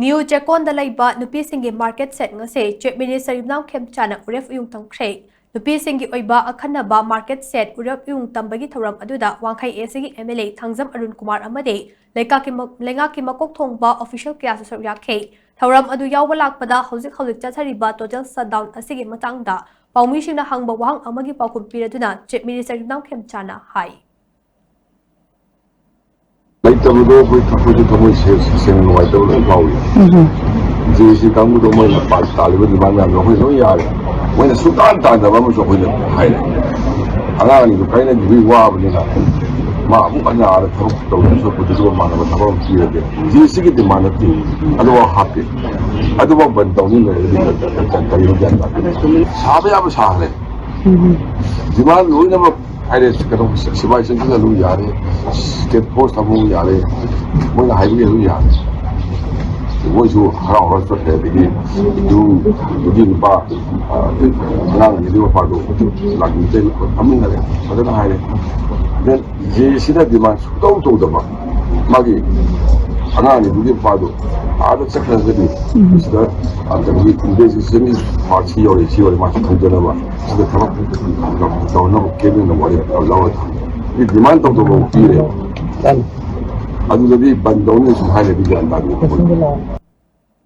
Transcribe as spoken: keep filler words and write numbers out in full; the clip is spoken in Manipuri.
ꯅ꯭ꯌꯨ ꯆꯦꯛꯀꯣꯟꯗ ꯂꯩꯕ ꯅꯨꯄꯤꯁꯤꯡꯒꯤ ꯃꯥꯔꯀꯦꯠ ꯁꯦꯠ ꯉꯁꯤ ꯆꯤꯐ ꯃꯤꯅꯤꯁꯇꯔ ꯌꯨꯝꯅꯥꯝ ꯈꯦꯝꯆꯥꯅ ꯎꯔꯦꯞ ꯎꯌꯨꯡ ꯇꯝꯈ꯭ꯔꯦ꯫ ꯅꯨꯄꯤꯁꯤꯡꯒꯤ ꯑꯣꯏꯕ ꯑꯈꯟꯅꯕ ꯃꯥꯔꯀꯦꯠ ꯁꯦꯠ ꯎꯔꯦꯞ ꯎꯌꯨꯡ ꯇꯝꯕꯒꯤ ꯊꯧꯔꯝ ꯑꯗꯨꯗ ꯋꯥꯡꯈꯩ ꯑꯦꯁꯤꯒꯤ M L A Thangjam Arun Kumar ꯑꯃꯗꯤ ꯂꯩꯉꯥꯛꯀꯤ ꯃ-, ꯂꯩꯉꯥꯛꯀꯤ ꯃꯀꯣꯛ ꯊꯣꯡꯕ ꯑꯣꯐꯤꯁꯤꯌꯦꯜ ꯀꯌꯥꯁꯨ ꯁꯔꯨꯛ ꯌꯥꯈꯤ꯫ ꯊꯧꯔꯝ ꯑꯗꯨ ꯌꯥꯎꯕ ꯂꯥꯛꯄꯗ ꯍꯧꯖꯤꯛ ꯍꯧꯖꯤꯛ ꯆꯠꯊꯔꯤꯕ ꯇꯣꯇꯦꯜ ꯁꯠꯗꯥꯎꯟ ꯑꯁꯤꯒꯤ ꯃꯇꯥꯡꯗ ꯄꯥꯎꯃꯤꯁꯤꯡꯅ ꯍꯪꯕ ꯋꯥꯍꯪ ꯑꯃꯒꯤ ꯄꯥꯎꯈꯨꯝ ꯄꯤꯔꯗꯨꯅ ꯆꯤꯐ ꯃꯤꯅꯤꯁꯇꯔ ꯌꯨꯝꯅꯥꯝ ꯈꯦꯝꯆꯥꯅ ꯍꯥꯏ꯫ ꯂꯩꯇꯕꯗꯣ ꯑꯩꯈꯣꯏ, ꯑꯩꯈꯣꯏꯁꯨ ꯊꯃꯣꯏ ꯁꯦ-, ꯁꯦꯡꯅ ꯅꯨꯡꯉꯥꯏꯇꯕ ꯂꯣꯏ ꯐꯥꯎꯏ꯫ ꯎꯝ꯫ ꯖꯦ ꯑꯦ ꯁꯤ ꯀꯥꯡꯕꯨꯗꯣ ꯃꯣꯏꯅ ꯄꯥ-, ꯇꯥꯜꯂꯤꯕ ꯗꯤꯃꯥꯟ ꯃꯌꯥꯝꯗꯣ ꯑꯩꯈꯣꯏ ꯂꯣꯏ ꯌꯥꯔꯦ꯫ ꯃꯣꯏꯅ ꯁꯨꯡꯇꯥꯟ ꯇꯥꯟꯗꯕ ꯑꯃꯁꯨ ꯑꯩꯈꯣꯏꯅ ꯍꯥꯏꯔꯦ꯫ ꯑꯉꯥꯡ ꯑꯅꯤꯗꯣ ꯀꯥꯏꯅꯈꯤꯕꯒꯤ ꯋꯥꯕꯅꯤꯅ ꯃꯥ ꯑꯃꯨꯛ ꯍꯟꯅ ꯑꯥꯗ ꯊꯕꯛ ꯇꯧꯗꯣꯏ ꯁꯔꯨꯛꯄꯨꯗꯤ ꯑꯗꯨꯒ ꯃꯥꯟꯅꯕ ꯊꯕꯛ ꯑꯃ ꯄꯤꯔꯒꯦ꯫ ꯖꯦ ꯑꯦ ꯁꯤꯒꯤ ꯗꯤꯃꯥꯟ ꯅꯠꯇꯦ꯫ ꯑꯗꯨꯐꯥꯎ ꯍꯥꯞꯄꯦ꯫ ꯑꯗꯨꯐꯥꯎ ꯕꯟ ꯇꯧꯅꯤ ꯂꯩꯔꯒꯗꯤ ꯀꯔꯤꯅꯣ ꯒ꯭ꯌꯥꯟ ꯇꯥꯗꯦ꯫ ꯁꯥꯕ ꯌꯥꯕ ꯁꯥꯍꯜꯂꯦ꯫ ꯎꯝ꯫ ꯗꯤꯃꯥꯟ ꯂꯣꯏꯅꯃꯛ ꯍꯥꯏꯔꯦ, ꯀꯩꯅꯣ, ꯁꯤꯐꯥꯏ ꯆꯪꯁꯤꯜꯂꯁꯨ ꯌꯥꯔꯦ, ꯁ꯭ꯇꯦꯠ ꯐꯣꯔꯁ ꯊꯝꯃꯁꯨ ꯌꯥꯔꯦ, ꯃꯣꯏꯅ ꯍꯥꯏꯕꯒꯤ ꯑꯗꯨꯝ ꯌꯥꯔꯦ꯫ ꯃꯣꯏꯁꯨ ꯍꯔꯥꯎ ꯍꯔꯥꯎ ꯆꯠꯈ꯭ꯔꯦ꯫ ꯑꯗꯒꯤ ꯌꯨꯝ, ꯅꯨꯄꯤ ꯅꯨꯄꯥ, ꯑ, ꯑꯉꯥꯡ ꯑꯅꯤꯗꯨꯒꯤ ꯃꯄꯥꯗꯣ ꯂꯥꯛꯃꯤꯟꯅꯔꯦ, ꯐꯖꯅ ꯍꯥꯏꯔꯦ꯫ Then ꯖꯦ ꯑꯦ ꯁꯤꯅ ꯗꯤꯃꯥꯟ ꯁꯨꯡꯇꯧ ꯇꯧꯗꯕ, ꯃꯥꯒꯤ ꯑꯉꯥꯡ ꯑꯅꯤꯗꯨꯒꯤ ꯃꯄꯥꯗꯣ ꯑꯥꯗ ꯆꯠꯈ꯭ꯔꯒꯗꯤ ꯎꯝ꯫ ꯁꯤꯗ, ꯑ, ꯀꯩꯅꯣꯒꯤ ꯏꯟꯚꯦꯁꯇꯤꯒꯦꯁꯟꯒꯤ ꯄꯥꯔꯠ ꯁꯤ ꯌꯧꯔꯦ, ꯁꯤ ꯌꯧꯔꯦ, ꯃꯥꯁꯨ ꯈꯪꯖꯅꯕ꯫ ꯁꯤꯗ ꯊꯕꯛ ꯇꯧꯅꯕ ꯀꯦꯕꯤꯟꯅ ꯋꯥꯔꯤ ꯂꯧꯔ ꯊꯝꯃꯦ꯫ ꯗꯤꯃꯥꯟ ꯇꯧꯗꯕ ꯄꯤꯔꯦ꯫ ꯑꯗꯨꯗꯗꯤ ꯕꯟ ꯇꯧꯅꯤ ꯁꯨꯝ ꯍꯥꯏꯔꯗꯤ ꯒ꯭ꯌꯥꯟ ꯇꯥꯗꯦ꯫